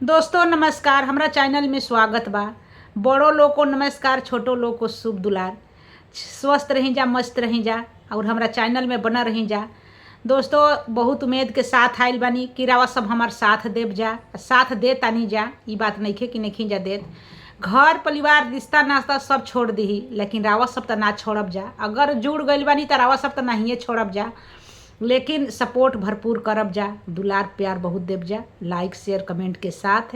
दोस्तों नमस्कार, हमरा चैनल में स्वागत बा। बड़ो लोग को नमस्कार, छोटो लोग को शुभ दुलार। स्वस्थ रही जा, मस्त रही जा और हमरा चैनल में बना रही जा। दोस्तों बहुत उम्मीद के साथ आइल बानी कि रावा सब हमार साथ देव जा, साथ दे तानी जा। ई बात नइखे कि नइखी जा देत। घर परिवार रिश्ता नाश्ता सब छोड़ दीही, लेकिन रावा सब त ना छोड़ब जा। अगर जुड़ गइल बानी त रावा सब त नाहिए छोड़ब जा, लेकिन सपोर्ट भरपूर करब जा, दुलार प्यार बहुत देव जा, लाइक शेयर कमेंट के साथ।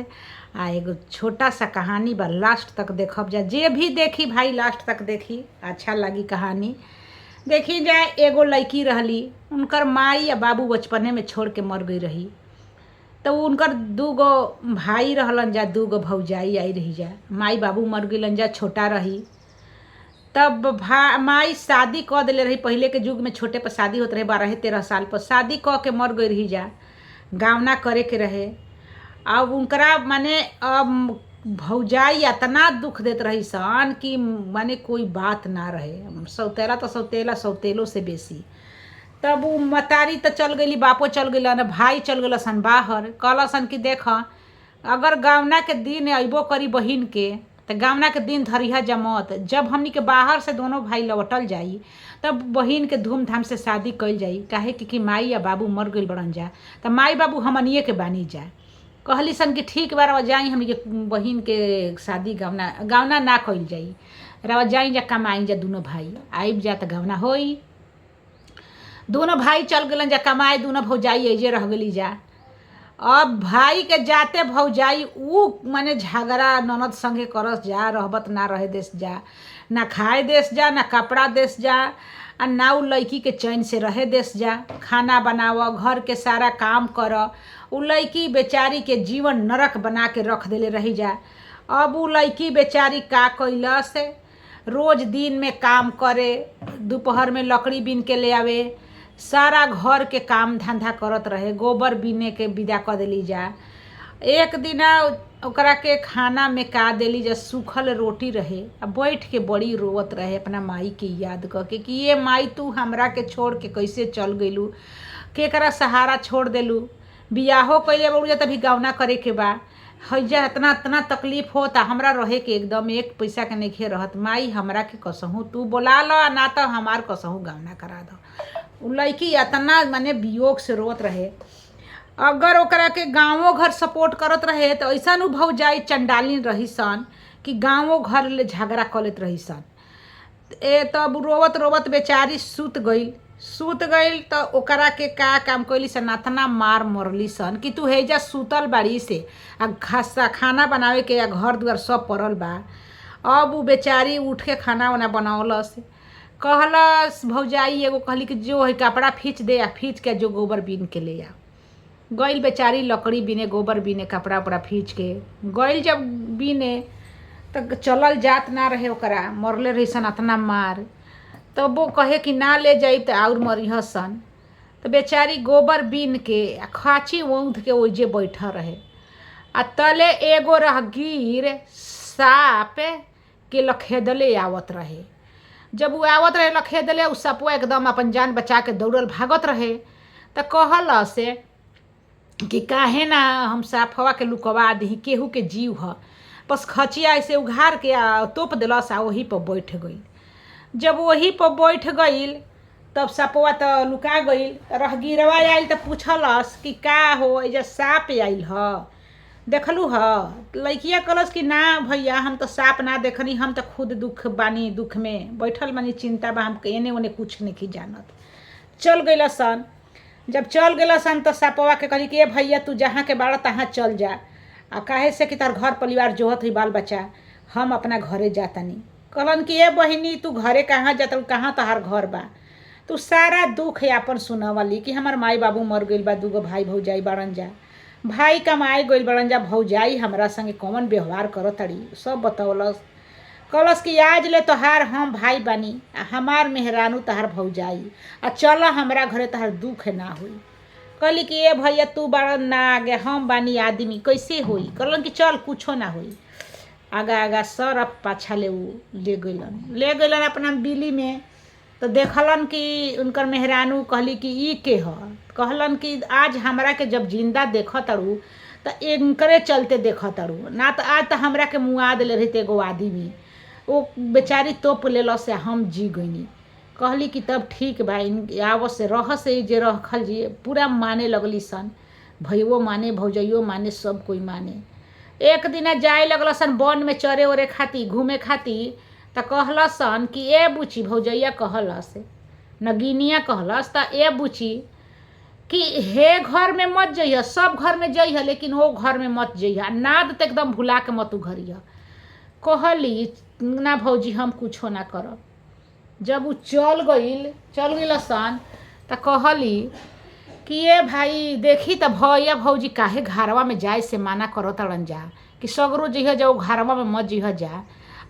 आ एगो छोटा सा कहानी बा, लास्ट तक देखब जा। जे भी देखी भाई लास्ट तक देखी, अच्छा लगी कहानी। देखी जाए, एगो लड़की रहली, उनकर माई या बाबू बचपने में छोड़ के मर गई रही। तो उनकर दूगो भाई रहलन जा, दूगो भौजाई आई रही जा। माई बाबू मर गइलन जा, छोटा रही तब माई शादी कऽ देले रही। पहले के युग में छोटे पर शादी होत रहे, 12-13 साल पर शादी कऽ के मर गई रही जा। गावना करे के रहे। अब उनकरा माने अब भौजाई इतना दुख देत रही सन कि माने कोई बात ना रहे। सौतेला तो सौतेला, सौतेलो से बेसी। तब उ मतारी तो चल गईली, बापो चल गइलन, भाई चल गइल सन बाहर। कहलसन कि देख, अगर गावना के दिन अइबो करी बहिन के त गावना के दिन धरिहा जमत। जब हमनी के बाहर से दोनों भाई लौटल जाई तब बहिन के धूमधाम से शादी कइल जाई। काहे कि माई या बाबू मर गइल बड़न जा, त माई बाबू हमनिए के बानी जा। कहली सन कि ठीक बा, रवा जाई, हमनी के बहिन के शादी गावना गावना ना कइल जाई। रवा जाई जा, कमाई जा, दोनों भाई आइब जा त गावना होई। दोनों भाई चल गइलन जा कमाए, दोनों भौजाई एजे रह गइली जा। अब भाई के जाते भौजाई ऊ माने झगड़ा ननद संगे करस जा, रहबत ना रहे देस जा, ना खाए देस जा, ना कपड़ा देस जा, आ ना उ लड़की के चैन से रहे देस जा। खाना बनाव, घर के सारा काम कर। उ लड़की बेचारी के जीवन नरक बना के रख देले रही जा। अब उ लड़की बेचारी का कैलस, रोज दिन में काम करे, दोपहर में लकड़ी बीन के ले आवे, सारा घर के काम धंधा करत रहे, गोबर बीने के विदा कर देली जा। एक दिना ओकरा के खाना में का देली जा, सूखल रोटी रहे। आ बैठ के बड़ी रोवत रहे अपना माई के याद क के कि ये माई तू हमरा के छोड़ के कैसे चल गइलू, केकरा सहारा छोड़ देलू। बियाहो कइले बड़ू जा तभी गावना करे के बा। हइजा इतना इतना तकलीफ होता हमरा रहे के, एकदम एक पैसा के नइखे रहत। माई हमरा के कसहूँ तू बोला ल, ना तो हमार कसहूँ गावना करा दो। उ लड़की इतना माने वियोग से रोवत रहे। अगर ओकरा के गाँवो घर सपोर्ट करत रहे तो ऐसन उ भौजाई चंडालिन रही सन कि गाँवो घर ले झगड़ा कऽ लेत रही सन। ए तब रोवत रोवत बेचारी सुत गइल। सुत गइल त ओकरा के का काम कइली सन, अतना मार मरली सन कि तू हेजा सुतल बाड़ी से आ खासा खाना बनावे के या घर दुआर सब पड़ल बा। अब उ बेचारी उठ के खाना वाना बनौलस। कहलस भौजाई एगो कहली कि जो है कपड़ा खींच दे आ खींच के जो गोबर बीन के ले आ। गइल बेचारी लकड़ी बीने, गोबर बीने, कपड़ा उपड़ा खींच के गइल। जब बीने त चलल जात ना रहे, ओकरा मरले रही सन अतना मार। तब वो कहे कि ना ले जाई त और मरिह सन। त बेचारी गोबर बीन के आ खाची औंध के ओइजे बैठल रहे। आ तले एगो रहगीर साप के लखेदले आवत रहे। जब उ आवत रहे लखेदले, उ सपवा एकदम अपन जान बचा के दौड़ल भागत रहे। त कहल से कि काहे ना हम साफवा के लुकवा दही, केहू के जीव ह। बस खचिया ऐसे उघार के आ तोप देलस आ ओही पर बैठ गइल। जब ओही पर बैठ गइल तब सपवा त लुका गइल। रहगीरवा आइल त पूछलस कि का हो, एजा साप आइल ह, देखलू ह? लड़किया कहलस कि ना भैया, हम तो साप ना देखनी, हम तो खुद दुख बानी, दुख में बैठल बानी, चिंता बा, हम एने ओने कुछ नहीं जानत। चल गइल सन। जब चल गइल सन त सापवा के कहली कि ए भैया, तू जहाँ के बाड़ा तहाँ चल जा, आ काहे से कि तार घर परिवार जोहत हुई बाल बच्चा, हम अपना घरे जातनी। कहलन कि ए बहिनी, तू घरे कहाँ जात, कहाँ तहार घर बा? तू सारा दुख यापन सुनावली कि हमार माई बाबू मर गइल बा, दूगो भाई भौजाई बाड़न जा, भाई कमाए गइल बड़न जा, भौजाई हमरा संगे कौन व्यवहार करत तड़ी, सब बतौलस। कहलस कि आज ले तोहार हम भाई बानी आ हमार मेहरानू तहार भौजाई, आ चल हमरा घरे, तहार दुख ना होई। कहली कि ए भैया, तू बड़ा ना आगे, हम बानी आदमी, कैसे होई? कहलन कि चल, कुछो ना होई। आगा आगा सरफ पाछा ले उ ले गइलन, ले गइलन अपना बिली में। तो देखलन कि उनकर मेहरानू कहली कि ई के ह? कहलन कि आज हमरा के जब जिंदा देख तड़ू त इनकरे चलते देख तारू ना त आज त हमरा के मुआ देले रही एगो आदमी, वो बेचारी तोप लेलस से हम जी गईनी। कहली कि तब ठीक बा, आवत से रह से जे रखल जी पूरा माने लगली सन, भैयो माने भौजैयो माने सब कोई माने। एक दिना जाए लगल सन वन में चरे ओरे खाती घूमे खाती, त कहलसन कि ए बुची, भौजैया कहलस नगिनिया कहलस त ए बुची कि हे घर में मत जइह, सब घर में जइह लेकिन वो घर में मत जइह, नाद त एकदम भुला के मत उघरिह। कहली ना भौजी हम कुछो ना करब। जब उ चल गइल सन त कहली कि ए भाई देखी त भैया भौजी काहे घरवा में जाए से माना करत तड़न जा कि सगरो जइह जा, घरवा में मत जइह जा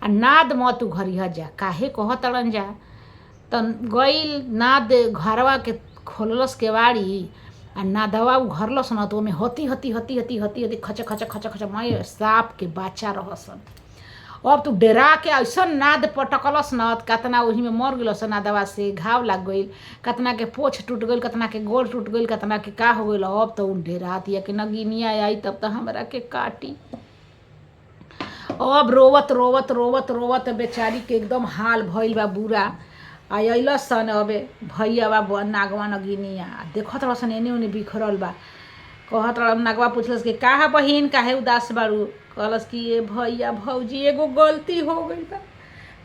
आ नाद मत उघरिह जा, काहे कहत तड़न जा। त गइल नाद घरवा के खोललस केवाड़ी आ नादवा उघरलस न त ओमे हती हती हती हती हती हती खच खच खच खच मय सांप के बच्चा रहसन। अब तू डरा के ऐसन नाद पटकलस न कतना ओही में मर गइलस, नादवा से घाव लाग गइल, कतना के पोछ टूट गइल, कतना के गोड़ टूट गइल, कतना के का हो गइल। अब तो उ डरातिया कि नगिनिया आई तब त हमरा के काटी। अब रोवत रोवत रोवत रोवत बेचारी के एकदम हाल भइल बा बुरा। आ अइलस सन अबे भैया बा नागवा नगिनिया देखत रहसन एने ओने बिखरल बा। कहत रह नागवा पुछलस कि का है बहिन काहे उदास बारू। कहलस कि ए भैया भौजी एगो गलती हो गइल बा,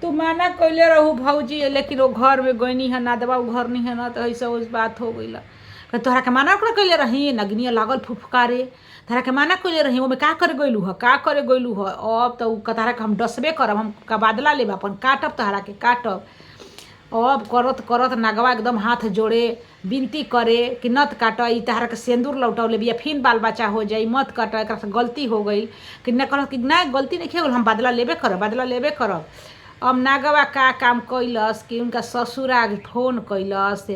तू माना कइले रहू भौजी लेकिन वो घर में गइनी है नादवा उ घर नहीं है ना, तो ऐसा उस बात हो गइल। तोहरा के माना कइले रही, नगिनिया लागल फुफकारे, तोहरा के माना कइले रही, ओमे का करे गइलू ह, का करे गइलू ह। अब त उ तोहरा के हम डसबे करब, हम का बदला लेब अपन, काटब तोहरा के काटब। अब करत करत नागवा एकदम हाथ जोड़े विनती करे कि नत काट, ई तहरा के सेंदूर लौटौले बिया, फिन बाल बच्चा हो जाई, मत काट, एकरा से गलती हो गई। कि न कहलस कि ना गलती नहीं हो, हम बदला लेबे करब, बदला लेबे करब। अब नागवा का काम कैलस कि उनका ससुरा फोन कैलस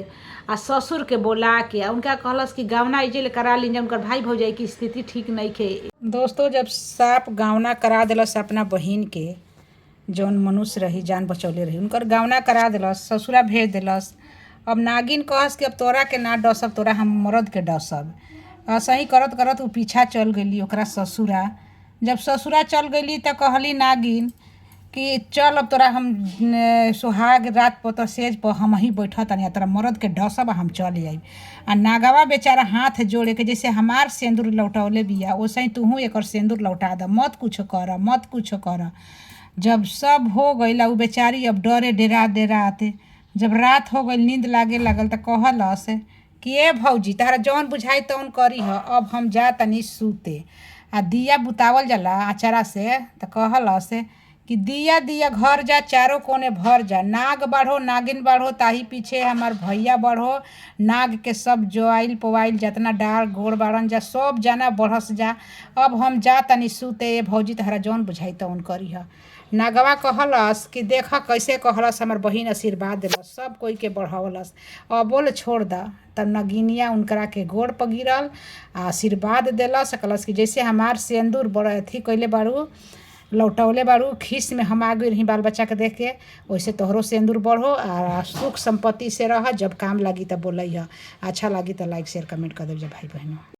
आ ससुर के बोला के आ उनका कहलस कि गावना इजे करा ली, उनकर भाई भौजाई की स्थिति ठीक नहीं खे। दोस्तों जब सांप गावना करा दिलस अपना बहिन के, जौन मनुष्य रही जान बचौले रही, उनकर गावना करा दिलस, ससुरा भेज दिलस। अब नागिन कहस कि अब तोरा के ना डसब, तोरा हम मरद के डसब। सही करत करत उ पीछा चल गइली ओकरा ससुरा। जब ससुरा चल गइली त कहली नागिन कि चल अब तोरा हम सोहाग रात पर तो सेज पर हम ही बैठत तनी, तोरा मरद के डसब हम चल जाइब। आ नागवा बेचारा हाथ जोड़े के जैसे हमार सेंदूर लौटौले बिया वैसे ही तुहू एकर सेंदूर लौटा द, मत कुछ कर, मत कुछ कर। जब सब हो गइल उ बेचारी अब डरे डरा डराते जब रात हो गइल, नींद लागे लागल त कहलस कि ए भौजी तहरा जौन बुझाई तौन करी ह, अब हम जा तनी सूते। आ दिया बुतावल जाला अचारा से त कहलस कि दिया दिया घर जा, चारों कोने भर जा, नाग बढ़ो नागिन बढ़ो, ताही पीछे हमार भैया बढ़ो, नाग के सब जोआइल पोआइल जितना डार गोड़ बाड़न जा सब जाना बढ़स जा, अब हम जा तनी सूते, ए भौजी तहरा जौन बुझाई तौन करी ह। नागवा कहलस कि देख कैसे कहलस हमार बहिन आशीर्वाद दिलस, सब कोई के बढ़वलस, अब बोल छोड़ द। तब नगिनिया उनकरा के गोड़ पर गिरल आशीर्वाद देलस, कहलस कि जैसे हमार सेंदूर बड़ अथी कैले बारू लौटौले बारू, खीस में हम आ गई रही बाल बच्चा के देख के, वैसे तोहरो सेंदूर बढ़ो आ सुख संपत्ति से रह, जब काम लागी तब बोलई ह। अच्छा लागी तो लाइक शेयर कमेंट कर देव भाई बहनों।